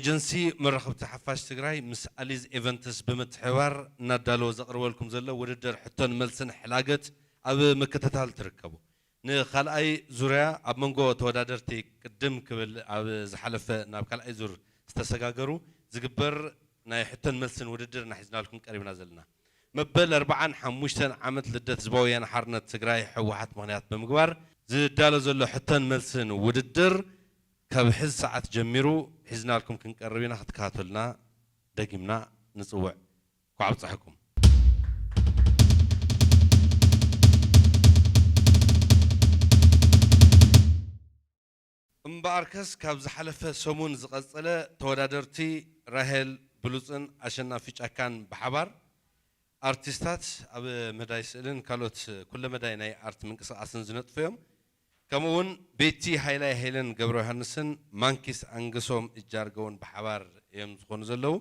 ኤጀንሲ መራኸብቲ ሓፋሽ ትግራይ ምስ ኣሊዝ ኤቨንትስ ብምትሕብባር እናዳለወ ዘቕርበልኩም ዘሎ ውድድር ሕቶን መልስን ሕላገት ኣብ ምክትታል ትርከቡ። ንኻልኣይ ዙርያ ኣብ መንጎ ተወዳደርቲ ቅድም ክብል ኣብ ዝሓለፈ ናብ ካልኣይ ዙር ዝተሰጋገሩ ዝግበር ናይ ሕቶን መልስን ውድድር እናሒዝናልኩም ቀሪብና ዘለና። መበል ኣርባዓን ሓሙሽተን ዓመት ልደት ህዝባዊ ወያነ ሓርነት ትግራይ ህወሓት ምኽንያት ብምግባር ዝዳሎ ዘሎ ሕቶን መልስን ውድድር ካብ ሕዚ ሰዓት ጀሚሩ ሒዝናልኩም ክንቀርብ ኢና። ክትከታተሉና ደጊምና ንጽውዕ። እንኳዕ ኣብፀሐኩም። እምበኣርከስ ካብ ዝሓለፈ ሰሙን ዝቐጸለ ተወዳደርቲ ራሄል ብሉጽን ኣሸናፊ ጫካን ብሓባር ኣርቲስታት ኣብ መዳይ ስእልን ካልኦት ኩለ መዳይ ናይ ኣርት ምንቅስቃስን ዝነጥፉ እዮም። ከምኡ እውን ቤቲ ሃይላይ ሄለን ገብረ ዮሃንስን ማንኪስ ኣንገሶም እጃርገውን ብሓባር እዮም ዝኾኑ ዘለዉ።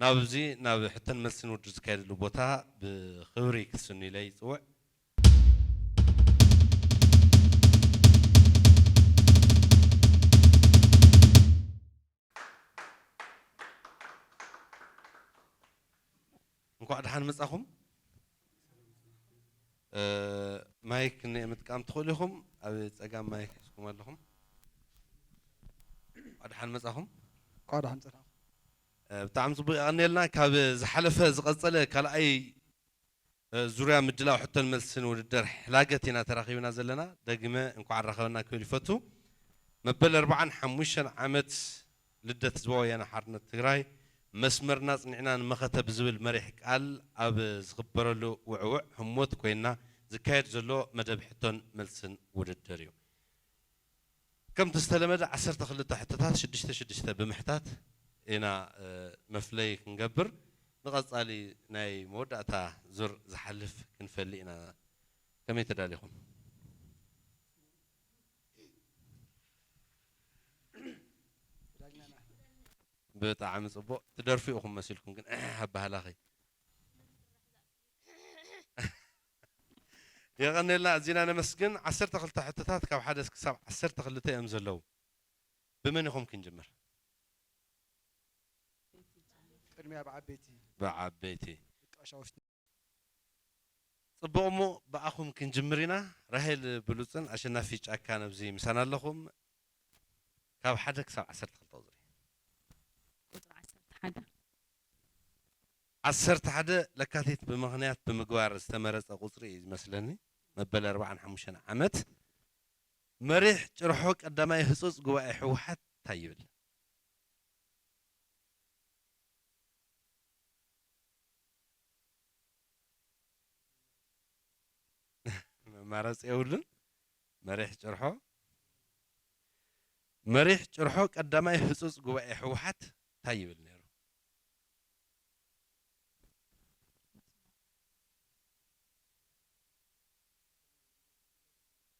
ናብዚ ናብ ሕቶን መልስን ውድድር ዝካየደሉ ቦታ ብኽብሪ ክትስኑ ኢለ ይፅውዕ። እንኳዕ ደሓን መጻኹም። እ፣ ማይክ እኒኤ ምጥቃም ትኽእሉ ኢኹም። ኣብ ጸጋም ማይክ ሒዝኩም ኣለኹም። እንኳዕ ደሓን መጻኹም። እንኳዕ ደሓን ጸናሕኩም። እ፣ ብጣዕሚ ጽቡቕ፣ የቐንየልና። ካብ ዝሓለፈ ዝቐጸለ ካልኣይ እ፣ ዙርያ ምድላው ሕቶን መልስን ውድድር ሕላገት ኢና ተራኺብና ዘለና። ደግመ እንኳዕ ኣራኸበና ክብል ይፈቱ። መበል ኣርባዓን ሓሙሽተን ዓመት ልደት ህዝባዊ ወያነ ሓርነት ትግራይ መስመርና ጽኒዕና ንመኸተ ብዝብል መሪሕ ቃል ኣብ ዝኽበረሉ ውዕውዕ ህሞት ኮይና ዝካየድ ዘሎ መደብ ሕቶን መልስን ውድድር እዩ። ከምቲ ዝተለመደ ዓሰርተ ክልተ ሕቶታት ሽዱሽተ ሽዱሽተ ብምሕታት ኢና፣ እ፣ መፍለይ ክንገብር፣ ንቐጻሊ ናይ መወዳእታ ዙር ዝሓልፍ ክንፈሊ ኢና። ከመይ ተዳሊኹም? ብጣዕሚ ጽቡቕ። ትደርፉ ኢኹም መሲልኩም ግን ኣበሃህላኺ። የቐንየልና፣ ኣዚና ነመስግን። ዓሰርተ ክልተ ሕቶታት ካብ ሓደ ክሳብ ዓሰርተ ክልተ እዮም ዘለዉ። ብመን ኢኹም ክንጅምር? ቅድሚያ ብዓበይቲ። ብዓበይቲ። ደቂ ቀሻውሽቲ። ጽቡቕ፣ እሞ ብኣኹም ክንጅምር ኢና። ራሄል ብሉጽን ኣሸናፊ ጫካን ኣብዚ ምሳና ኣለኹም። ካብ ሓደ ክሳብ ዓሰርተ ክልተ ቁጽሪ። ቁጽሪ ዓሰርተ ሓደ። ዓሰርተ ሓደ ለካቲት ብምኽንያት ብምግባር ዝተመረጸ ቁጽሪ እዩ ዝመስለኒ። መበል ኣርባዓን ሓሙሽተን ዓመት መሪሕ ጭርሖ ቀዳማይ ህጹጽ ጉባኤ ህወሓት እንታይ ይብል? መማረፂ የብሉን። መሪሕ ጭርሖ፣ መሪሕ ጭርሖ ቀዳማይ ህጹጽ ጉባኤ ህወሓት እንታይ ይብል ነይሩ?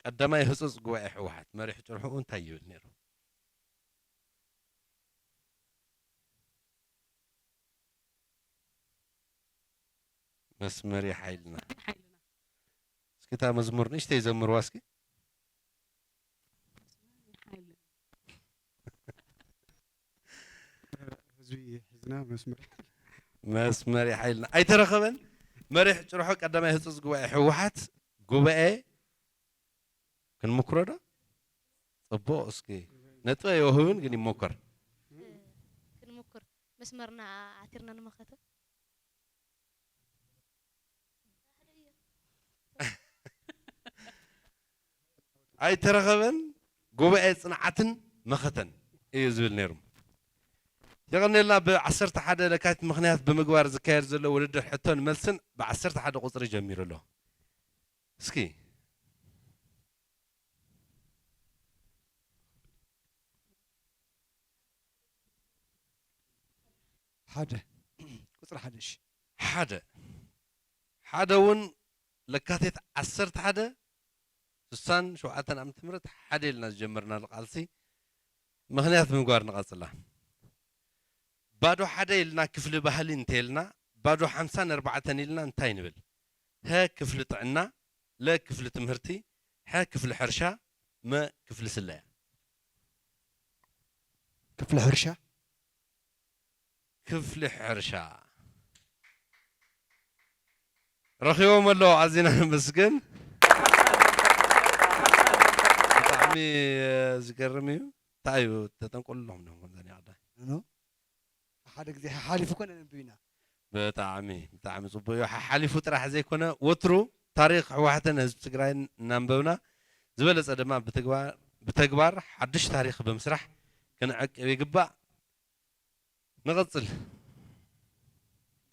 ቀዳማይ ህጹጽ ጉባኤ ህወሓት መሪሕ ጭርሖኡ እንታይ ይብል ነይሩ? መስመር ሓይልና። ሓይልና። እስኪ እታ መዝሙር ንእሽተይ ዘምርዋ እስኪ። ሓይልና። ህዝቢ ሒዝና መስመር። መስመር ሓይልና። ኣይተረኸበን። መሪሕ ጭርሖ ቀዳማይ ህጹጽ ጉባኤ ህወሓት ጉባኤ ክንምክሮ ዶ? ጽቡቕ፣ እስኪ ነጥቢ ኣይወህብን ግን ይሞከር። ክንምክር መስመርና ዓቲርና ንመኸተ። ኣይተረኸበን። ጉባኤ ጽንዓትን መኸተን እዩ ዝብል ነይሩ። የቐንየልና። ብ ዓሰርተ ሓደ ለካቲት ምኽንያት ብምግባር ዝካየድ ዘሎ ውድድር ሕቶን መልስን ብ ዓሰርተ ሓደ ቁጽሪ ጀሚሩ ኣሎ። እስኪ ሓደ። ቁጽሪ ሓደ፣ እሺ። ሓደ። ሓደ እውን ለካቲት ዓሰርተ ሓደ ስሳን ሸውዓተን ዓመተ ምህረት ሓደ ኢልና ዝጀመርናሉ ቃልሲ ምኽንያት ብምግባር ንቐጽላ። ባዶ ሓደ ኢልና ክፍሊ ባህሊ እንተኢልና፣ ባዶ ሓምሳን ኣርባዕተን ኢልና እንታይ ንብል? ሀ ክፍሊ ጥዕና፣ ለ ክፍሊ ትምህርቲ፣ ሐ ክፍሊ ሕርሻ፣ መ ክፍሊ ስለያ። ክፍሊ ሕርሻ። ክፍሊ ሕርሻ። ረኺቦም ኣለዉ፣ ኣዚና ነመስግን። ብጣዕሚ ዝገርም እዩ። እንታይ እዩ ተጠንቆልሎም ነው ከምዛ ኒያዳ? ኖ፣ ሓደ ግዜ ሓሓሊፉ ኮነ ነንብብ ኢና። ብጣዕሚ፣ ብጣዕሚ ጽቡቅ እዩ። ሓሓሊፉ ጥራሕ ዘይኮነ፣ ወትሩ ታሪኽ ህወሓትን ህዝቢ ትግራይን እናንበብና፣ ዝበለጸ ድማ ብትግባር፣ ብተግባር ሓድሽ ታሪኽ ብምስራሕ ክንዕቅብ ይግባእ። ንቐጽል።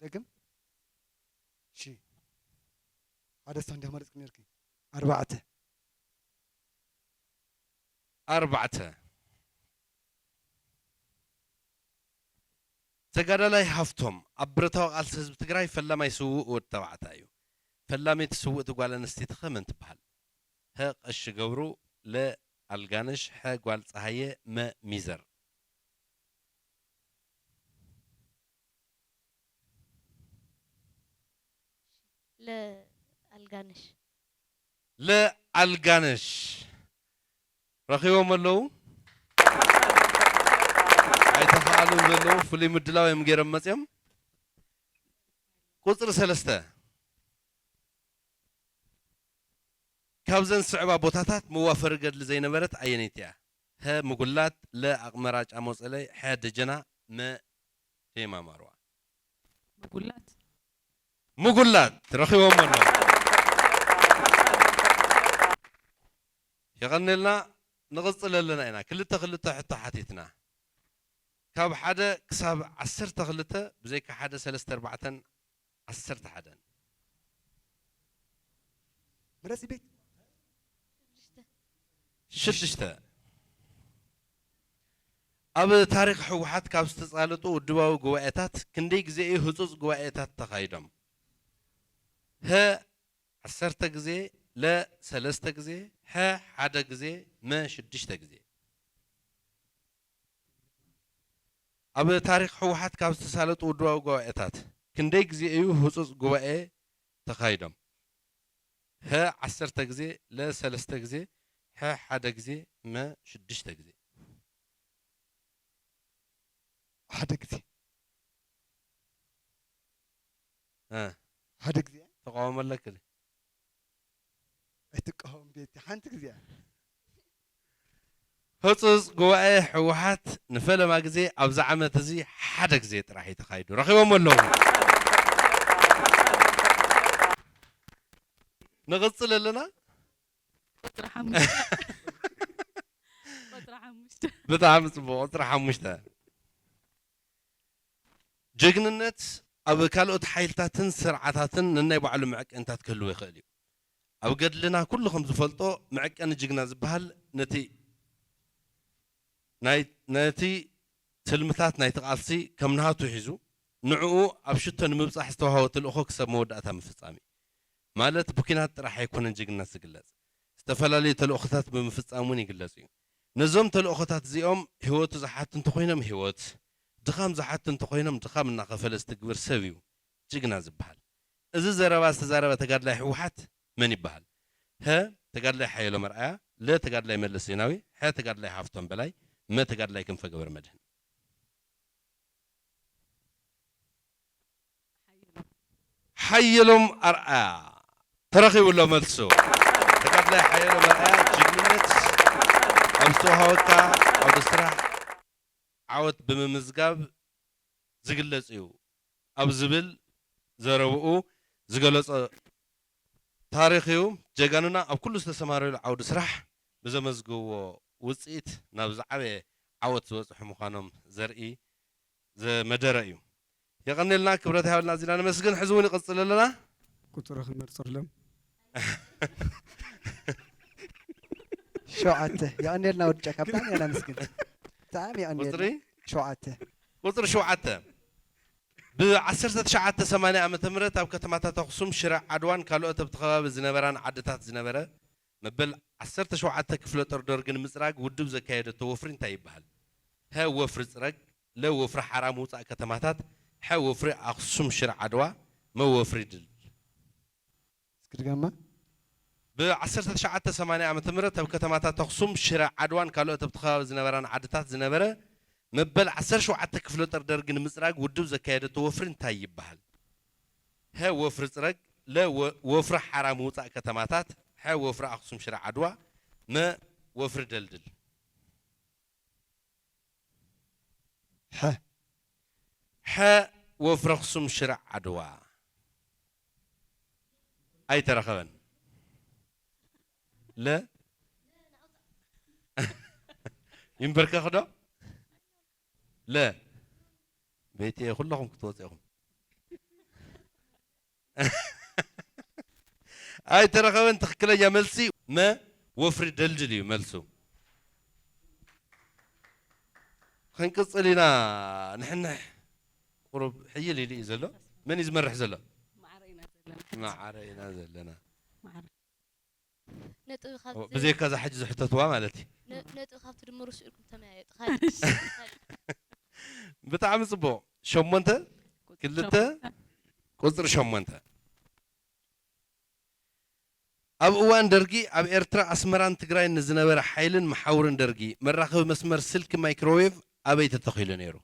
ደግም። እሺ። ሓደ ስታ እንዲያ መረጽክ ነርኪ። ኣርባዕተ። ኣርባዕተ። ተጋዳላይ ሃፍቶም ኣብ ብረታዊ ቃልሲ ህዝቢ ትግራይ ፈላማይ ስዉእ ወዲ ተባዕታይ እዩ። ፈላመይቲ ስውእቲ ጓል ኣንስተይቲ ኸ መን ትበሃል? ሀ ቀሺ ገብሩ፣ ለ ኣልጋነሽ፣ ሐ ጓል ጸሃየ፣ መ ሚዘር። ለ ኣልጋነሽ። ለ ኣልጋነሽ። ረኺቦም ኣለዉ። ኣይተኻእሉ ዘለዉ ፍሉይ ምድላው እዮም ገይሮም መፅዮም። ቁፅሪ ሰለስተ። ካብዘን ዝስዕባ ቦታታት መዋፈሪ ገድሊ ዘይነበረት ኣየነይቲ እያ? ሀ ምጉላት፣ ለ ኣቕመራ ጫሞ ፀለይ፣ ሐ ደጀና፣ መ ዴማ ማርዋ። ምጉላት። ምጉላት ረኺቦም ኣሎ። የቐንየልና። ንቕጽል ኣለና ኢና። ክልተ ክልተ ሕቶ ሓቲትና። ካብ ሓደ ክሳብ ዓሰርተ ክልተ ብዘይካ ሓደ ሰለስተ ኣርባዕተን ዓሰርተ ሓደን። ምረጽ ቤት። ሽዱሽተ። ኣብ ታሪኽ ህወሓት ካብ ዝተሳለጡ ውድባዊ ጉባኤታት ክንደይ ግዜ እዩ ህጹጽ ጉባኤታት ተኻይዶም? ሀ ዓሰርተ ግዜ፣ ለ ሰለስተ ግዜ፣ ሐ ሓደ ግዜ፣ መ ሽዱሽተ ግዜ። ኣብ ታሪኽ ህወሓት ካብ ዝተሳለጡ ውድባዊ ጉባኤታት ክንደይ ግዜ እዩ ህጹጽ ጉባኤ ተኻይዶም? ሀ ዓሰርተ ግዜ፣ ለ ሰለስተ ግዜ፣ ሐ ሓደ ግዜ፣ መ ሽዱሽተ ግዜ። ሓደ ግዜ። እ። ሓደ ግዜ። ተቃውሞ ኣለክ ድዩ? ኣይትቃወም ቤቲ፣ ሓንቲ ግዜ። ህጹጽ ጉባኤ ህወሓት ንፈለማ ግዜ ኣብዚ ዓመት እዚ ሓደ ግዜ ጥራሕ እዩ ተኻይዱ። ረኺቦም ኣለዉ። ንቕጽል ኣለና። ቁጽሪ ሓሙሽተ። ቁጽሪ ሓሙሽተ። ብጣዕሚ ጽቡቕ። ቁጽሪ ሓሙሽተ። ጅግንነት ኣብ ካልኦት ሓይልታትን ስርዓታትን ነናይ ባዕሉ መዐቀንታት ክህልዎ ይኽእል እዩ። ኣብ ገድልና ኩሉ ከም ዝፈልጦ መዐቀኒ ጅግና ዝበሃል ነቲ ናይ፣ ነቲ ትልምታት ናይቲ ቃልሲ ከም ናቱ ሒዙ ንዕኡ ኣብ ሽቶ ንምብጻሕ ዝተዋህቦ ተልእኾ ክሳብ መወዳእታ ምፍጻም እዩ። ማለት ብኲናት ጥራሕ ኣይኮነን ጅግንነት ዝግለጽ፣ ዝተፈላለዩ ተልእኾታት ብምፍጻም እውን ይግለጽ እዩ። ነዞም ተልእኾታት እዚኦም ህይወቱ ዝሓቱ እንተኾይኖም ህይወት፣ ድኻም ዝሓቱ እንተኾይኖም ድኻም እናኸፈለ ዝትግብር ሰብ እዩ ጅግና ዝበሃል። እዚ ዘረባ ዝተዛረበ ተጋድላይ ህወሓት መን ይበሃል? ሀ ተጋድላይ ሓየሎም ኣርኣያ፣ ለ ተጋድላይ መለስ ዜናዊ፣ ሐ ተጋድላይ ሃፍቶም በላይ፣ መ ተጋድላይ ክንፈ ገብረ መድህን። ሓየሎም ኣርኣያ ተረኺቡ ኣሎ መልሱ። ተጋድላይ ሓየሎም ኣርኣያ ጅግንነት ኣብ ዝተዋሃበካ ዓውደ ስራሕ ዓወት ብምምዝጋብ ዝግለጽ እዩ ኣብ ዝብል ዘረብኡ ዝገለጾ ታሪኽ እዩ። ጀጋኑና ኣብ ኩሉ ዝተሰማረሉ ዓውዲ ስራሕ ብዘመዝግብዎ ውጽኢት ናብ ዝዓበየ ዓወት ዝበጽሑ ምዃኖም ዘርኢ ዘ-፣ መደረ እዩ። የቐንየልና፣ ክብረት ይሃበልና፣ ኣዚና ነመስግን። ሕዚ እውን ይቕጽል ኣለና። ቁጽሪ ክንመርጸሎም። ሸውዓተ። የቐንየልና ወዲ ጫካ፣ ብጣዕሚ ኢና ነመስግን። ብጣዕሚ የቐንየልና። ቁጽሪ? ሸውዓተ። ቁጽሪ ሸውዓተ። ብ ዓሰርተ ትሽዓተ ሰማንያ ዓመተ ምህረት ኣብ ከተማታት ኣኽሱም፣ ሽረ፣ ዓድዋን ካልኦት ኣብቲ ከባቢ ዝነበራን ዓድታት ዝነበረ መበል ዓሰርተ ሸውዓተ ክፍለ ጦር ደርጊ ንምጽራግ ውድብ ዘካየደቶ ወፍሪ እንታይ ይበሃል? ሀ ወፍሪ ጽረግ፣ ለ ወፍሪ ሓራ ምውጻእ ከተማታት፣ ሐ ወፍሪ ኣኽሱም ሽረ ዓድዋ፣ መ ወፍሪ ድል። እስኪ ድገማ። ብ ዓሰርተ ትሽዓተ ሰማንያ ዓመተ ምህረት ኣብ ከተማታት ኣኽሱም፣ ሽረ፣ ዓድዋን ካልኦት ኣብቲ ከባቢ ዝነበራን ዓድታት ዝነበረ መበል ዓሰርተ ሸውዓተ ክፍለ ጦር ደርጊ ንምጽራግ ውድብ ዘካየደቶ ወፍሪ እንታይ ይበሃል? ሀ ወፍሪ ጽረግ፣ ለ ወ- ወፍሪ ሓራ ምውጻእ ከተማታት፣ ሐ ወፍሪ ኣኽሱም ሽረ ዓድዋ፣ መ ወፍሪ ደልድል። ሐ ሐ ወፍሪ ኣኽሱም ሽረ ዓድዋ ኣይተረኸበን። ለ ይንበርከኽ ዶ? ለ ቤትየ ኩለኹም ክትወፁ ኢኹም። ኣይተረኸበን። ትኽክለኛ መልሲ መ ወፍሪ ደልድል እዩ መልሱ። ክንቅፅል ኢና። ንሕንሕ ቁሩብ ሕይል ኢሉ እዩ ዘሎ። መን እዩ ዝመርሕ ዘሎ? ማዕረ ኢና ዘለና። ማዕረ ኢና ዘለና። ማዕረ። ነጥቢ ካብ ኦ፣ ዝ- ብዘይካ እዛ ሕጂ ዝሕተትዋ ማለት እዩ። ነ- ነጥቢ ካብ ትድምሩ ስኢልኩም ተመያየጡ። ካልእ። ካልእ። ብጣዕሚ ጽቡቕ። ሸሞንተ፣ ክልተ፣ ቁጽሪ ሸሞንተ። ኣብ እዋን ደርጊ ኣብ ኤርትራ ኣስመራን ትግራይን ንዝነበረ ሓይልን መሓውርን ደርጊ መራኸቢ መስመር ስልኪ ማይክሮዌቭ ኣበይ ተተኺሉ ነይሩ?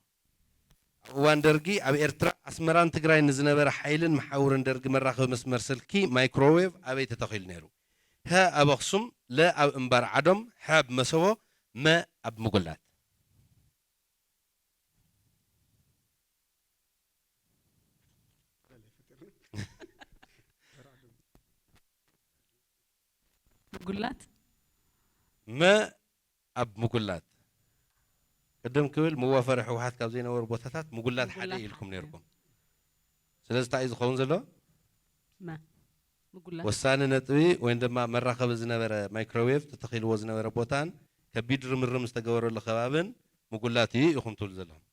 ኣብ እዋን ደርጊ ኣብ ኤርትራ ኣስመራን ትግራይን ንዝነበረ ሓይልን መሓውርን ደርጊ መራኸቢ መስመር ስልኪ ማይክሮዌቭ ኣበይ ተተኺሉ ነይሩ? ሀ ኣብ ኣኽሱም፣ ለ ኣብ እምባር ዓዶም፣ ሐ ኣብ መሰቦ፣ መ ኣብ ምጉላት። ምጉላት። መ ኣብ ምጉላት። ቅድም ክብል መዋፈሪ ህወሓት ካብ ዘይነበሩ ቦታታት ምጉላት ሓደ ምጉላት ኢልኩም ሓደ። ነይርኩም። ስለዚ እንታይ እዩ ዝኸውን ዘሎ? መ ምጉላት። ወሳኒ ነጥቢ ወይ ድማ መራኸቢ ዝነበረ ማይክሮዌቭ ተተኺልዎ ዝነበረ ቦታን ከቢድ ርምርም ዝተገበረሉ ከባብን ምጉላት እዩ ኢኹም ትብሉ ዘለኹም።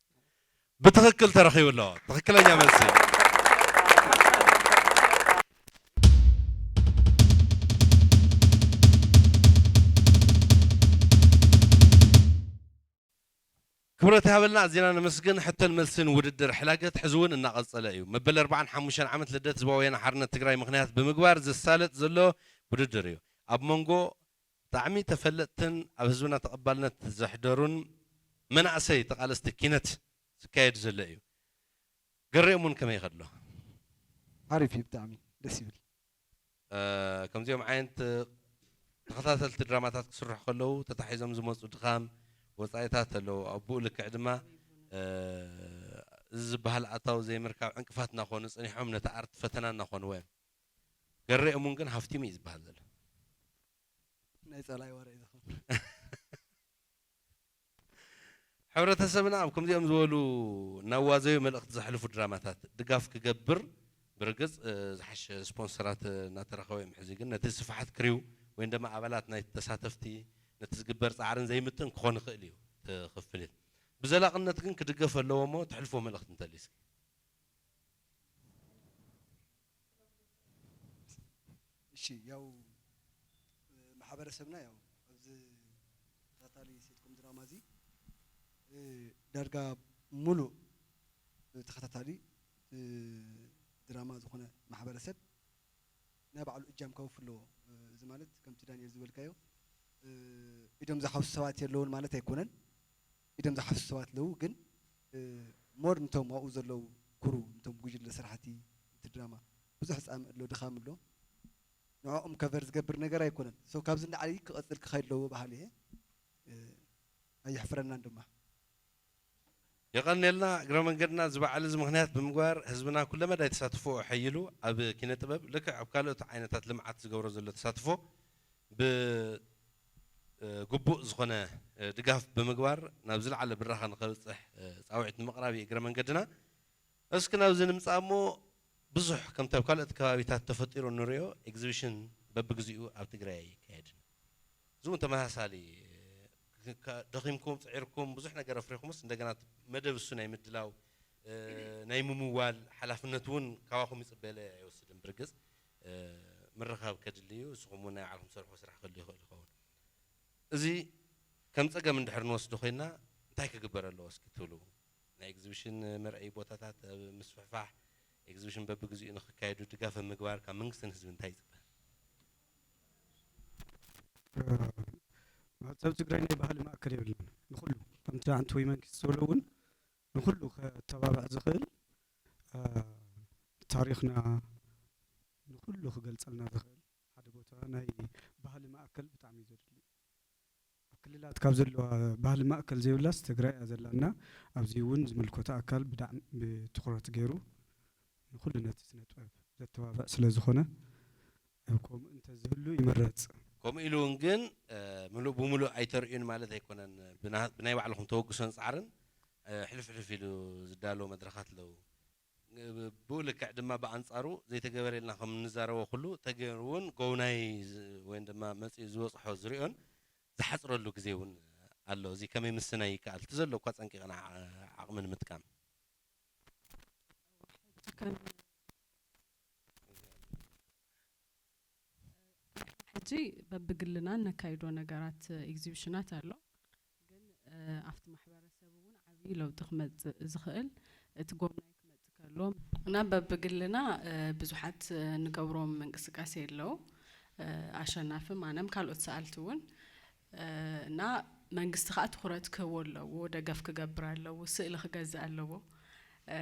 ብትኽክል ተረኺቡ ኣሎ። ትኽክለኛ መልሲ። ክብረት ይሃበልና፣ ኣዚና ነመስግን። ሕቶን መልስን ውድድር ሕላገት ሕዚ እውን እናቐጸለ እዩ። መበል ኣርባዓን ሓሙሽተን ዓመት ልደት ህዝባዊ ወያነ ሓርነት ትግራይ ምኽንያት ብምግባር ዝሳለጥ ዘሎ ውድድር እዩ። ኣብ መንጎ ብጣዕሚ ተፈለጥትን ኣብ ህዝብና ተቐባልነት ዘሕደሩን መናእሰይ ተቓለስቲ ኪነት ዝካየድ ዘሎ እዩ። ገሬ እሙን ከመይ ይኸድሎ? ሓሪፍ እዩ፣ ብጣዕሚ ደስ ይብል። እ፣ ከምዚኦም ዓይነት ተኸታተልቲ ድራማታት ክስርሑ ከለዉ ተታሒዞም ዝመፁ ድኻም፣ ወፃኢታት ኣለዉ። ኣብ ብኡ ልክዕ ድማ፣ እ፣ እዚ ዝበሃል ኣታዊ ዘይምርካብ ዕንቅፋት እናኾኑ ፀኒሖም፣ ነቲ ኣርት ፈተና እናኾንዎ እዮም። ገሬ እሙን ግን ሃፍቲሙ እዩ ዝበሃል ዘሎ። ናይ ጸላኢ ወረ እዩ ዝኸውን። ሕብረተሰብና ኣብ ከምዚኦም ዝበሉ እናዋዘዩ መልእኽቲ ዘሕልፉ ድራማታት ድጋፍ ክገብር ብርግጽ፣ እ፣ ዝሓሸ ስፖንሰራት እናተረኸበ እዮም። ሕዚ ግን ነቲ ስፍሓት ክሪው ወይ ድማ ኣባላት ናይ ተሳተፍቲ ነቲ ዝግበር ጻዕርን ዘይምጥን ክኾን ይኽእል እዩ እቲ ክፍሊት። ብዘላቕነት ግን ክድገፍ ኣለዎ እሞ ተሕልፎ መልእኽቲ እንተልዩ እስኪ። እሺ፣ ያው፣ እ፣ ማሕበረሰብና ያው ኣብዚ ተኸታታሊ ሴትኮም ድራማ እዚ፣ እ፣ ዳርጋ ሙሉእ፣ እ፣ ተኸታታሊ፣ እ፣ ድራማ ዝኾነ ማሕበረሰብ ናይ ባዕሉ እጃም ከወፊ ኣለዎ። እ፣ እዚ ማለት ከምቲ ዳንኤል ዝበልካዮ፣ እ፣ ኢዶም ዝሓፍሱ ሰባት የለውን ማለት ኣይኮነን። ኢዶም ዝሓፍሱ ሰባት ኣለዉ፣ ግን፣ እ፣ ሞር ንቶም ኣብኡ ዘለዉ ክሩ፣ ንቶም ጉጅለ ስራሕቲ እቲ ድራማ ብዙሕ ጻምእ ኣሎ፣ ድኻም ኣሎ። ንዕኦም ከቨር ዝገብር ነገር ኣይኮነን። ሶ ካብዚ ንላዕሊ ክቐጽል ክኸይድ ኣለዎ በሃሊ እየ። እ፣ ኣየሕፍረናን ድማ። የቐንየልና። እግረ መንገድና እዚ በዓል እዚ ምኽንያት ብምግባር ህዝብና ኩለመዳይ ተሳትፎ ኣሐይሉ ኣብ ኪነ ጥበብ ልክዕ ኣብ ካልኦት ዓይነታት ልምዓት ዝገብሮ ዘሎ ተሳትፎ ብ እ፣ ግቡእ ዝኾነ፣ እ፣ ድጋፍ ብምግባር ናብ ዝለዓለ ብራኸ ንኸብጽሕ፣ እ፣ ጻውዒት ንምቕራብ እዩ እግረ መንገድና። እስኪ ናብዚ ንምጻእ እሞ ብዙሕ ከምቲ ኣብ ካልኦት ከባቢታት ተፈጢሩ እንሪኦ ኤግዚቢሽን በብግዚኡ ኣብ ትግራይ ኣይካየድን። እዚ እውን ተመሳሳሊ፣ እ፣ ከ-፣ ደኺምኩም፣ ጽዒርኩም፣ ብዙሕ ነገር ኣፍሪኹምስ እንደገና መደብ እሱ ናይ ምድላው፣ እ፣ ናይ ምምዋል ሓላፍነት እውን ካባኹም ይጽበየለ ኣይወስድን። ብርግጽ፣ እ፣ ምርኻብ ከድሊ እዩ። ንስኹም እውን ናይ ባዕልኹም ትሰርሕዎ ስራሕ ክህሉ ይኽእል ይኸውን። እዚ ከም ጸገም እንድሕር ንወስዶ ኮይና እንታይ ክግበር ኣለዎ እስኪ ትብሉ? ናይ ኤግዚቢሽን መርኣዪ ቦታታት ኣብ ምስፍሕፋሕ፣ ኤግዚቢሽን በብግዚኡ ንኽካየዱ ድጋፍ ኣብ ምግባር ካብ መንግስትን ህዝብን እንታይ ይጽበ? መሕጸቢ ትግራይ ናይ ባህሊ ማእከል የብልናን። ንኹሉ ከምቲ ኣንቶይ መንግስቲ ዝበሎ እውን ንኹሉ ከተባብዕ ዝኽእል፣ እ፣ ታሪኽና ንኹሉ ክገልጸልና ዝኽእል ሓደ ቦታ ናይ ባህሊ ማእከል ብጣዕሚ እዩ ዘድሊ። ኣብ ክልላት ካብ ዘለዋ ባህሊ ማእከል ዘይብላስ ትግራይ እያ ዘላና። ኣብዚ እውን ዝምልከቶ ኣካል ብዳዕሚ ብትኹረት ገይሩ ንኹሉ ነቲ ስነ ጥበብ ዘተባብዕ ስለ ዝኾነ፣ ከምኡ እንተዝህሉ ይምረጽ። ከምኡ ኢሉ እውን ግን፣ እ፣ ምሉእ ብምሉእ ኣይተርእዩን ማለት ኣይኮነን። ብና-፣ ብናይ ባዕልኹም ተበግሶን ጻዕርን፣ እ፣ ሕልፍ ሕልፍ ኢሉ ዝዳለዉ መድረኻት ኣለዉ። እ፣ ብኡ ልክዕ ድማ ብኣንጻሩ ዘይተገበረ ኢልና ከም እንዛረቦ ኩሉ ተገይሩ እውን ጎውናይ ዝ-፣ ወይም ድማ መጺኡ ዝበጽሖ ዝርእዮን ዝሓጽረሉ ግዜ እውን ኣሎ። እዚ ከመይ ምስናይ ይከኣል? እቲ ዘሎ እኳ ጸንቂቕና ዓ-፣ ዓቕሚ ንምጥቃም። ሕጂ ከም ሕጂ በብግልና እነካይዶ ነገራት ኤግዚቢሽናት ኣሎ። ግን፣ እ፣ ኣብቲ ማሕበረሰብ እውን ዓብዪ ለውጢ ክመጽእ ዝኽእል እቲ ጎብናይ ክመጽእ ከሎ እና በብግልና፣ እ፣ ብዙሓት፣ እ፣ እንገብሮም እንቅስቃሴ ኣለዉ። እ፣ ኣሸናፍም ኣነም ካልኦት ሰኣልቲ እውን፣ እ፣ እና መንግስቲ ከዓ ትኹረት ክህቦ ኣለዎ፣ ደገፍ ክገብር ኣለዎ፣ ስእሊ ክገዝእ ኣለዎ። እ፣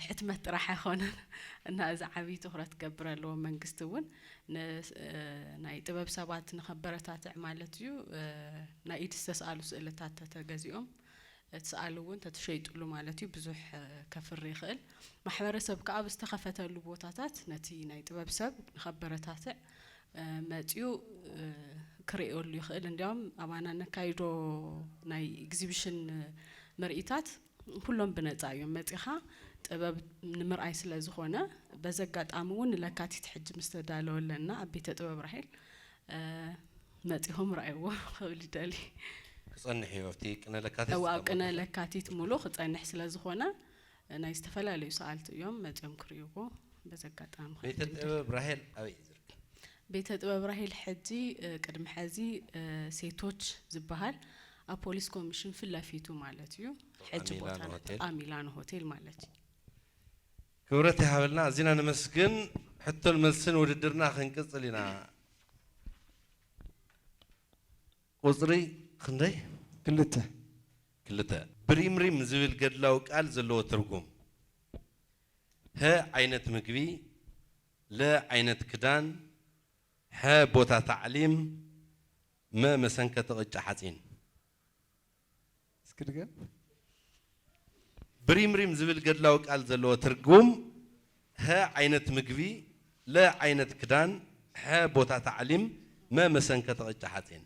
ሕትመት ጥራሕ ኣይኮነን እና እዚ ዓብዪ ትኹረት ክገብር ኣለዎ። መንግስቲ እውን ን-፣ እ፣ ናይ ጥበብ ሰባት ንኸበረታትዕ ማለት እዩ። እ፣ ናይ ኢድ ዝተስኣሉ ስእልታት ተተገዚኦም እቲ ሰኣሊ እውን ተተሸይጥሉ ማለት እዩ ብዙሕ፣ እ፣ ከፍሪ ይኽእል። ማሕበረሰብ ከዓ ኣብ ዝተኸፈተሉ ቦታታት ነቲ ናይ ጥበብ ሰብ ንኸበረታትዕ፣ እ፣ መፂኡ፣ እ፣ ክርእየሉ ይኽእል። እንዲያውም ኣባና ነካይዶ ናይ ኤግዚቢሽን ምርኢታት ኩሎም ብነፃ እዮም። መፂኻ ጥበብ ንምርኣይ ስለ ዝኾነ በዚ ኣጋጣሚ እውን ንለካቲት ሕጂ ምስ ተዳለወለና ኣብ ቤተ ጥበብ ራሄል፣ እ፣ መፂኹም ረኣይዎ ክብል ይደሊ። ክጸንሕ እዩ ኣብቲ ቅነ ለካቲት እው፣ ኣብ ዝጸንሕ ቅነ እዩ። ለካቲት ሙሉ ክጸንሕ ስለ ዝኾነ፣ ናይ ዝተፈላለዩ ሰኣልቲ እዮም መጺኦም ክርእይዎ። በዚ ኣጋጣሚ ቤተ ክብል ይደሊ። ጥበብ ራሄል ኣበይ እዩ ዝርከብ? ቤተ ጥበብ ራሄል ሕጂ፣ እ፣ ቅድሚ ሕዚ፣ እ፣ ሴቶች ዝበሃል ኣብ ፖሊስ ኮሚሽን ፊት ለፊቱ ማለት እዩ። ጥዑም ሕጂ ኢላን ቦታና ሆቴል። ጥዑም ኢላን ሆቴል ማለት እዩ። ክብረት ይሃበልና፣ ኣዚና ነመስግን። ሕቶን መልስን ውድድርና ክንቅጽል ኢና። ቁጽሪ ክንደይ? ክልተ። ክልተ። ብሪምሪም ዝብል ገድላዊ ቃል ዘለዎ ትርጉም። ሀ ዓይነት ምግቢ፣ ለ ዓይነት ክዳን፣ ሐ ቦታ ታዕሊም፣ መ መሰንከቲ ቅጫ ሓጺን። እስኪ ድገም። ብሪምሪም ዝብል ገድላዊ ቃል ዘለዎ ትርጉም፣ ሀ ዓይነት ምግቢ፣ ለ ዓይነት ክዳን፣ ሐ ቦታ ታዕሊም፣ መ መሰንከቲ ቅጫ ሓጺን።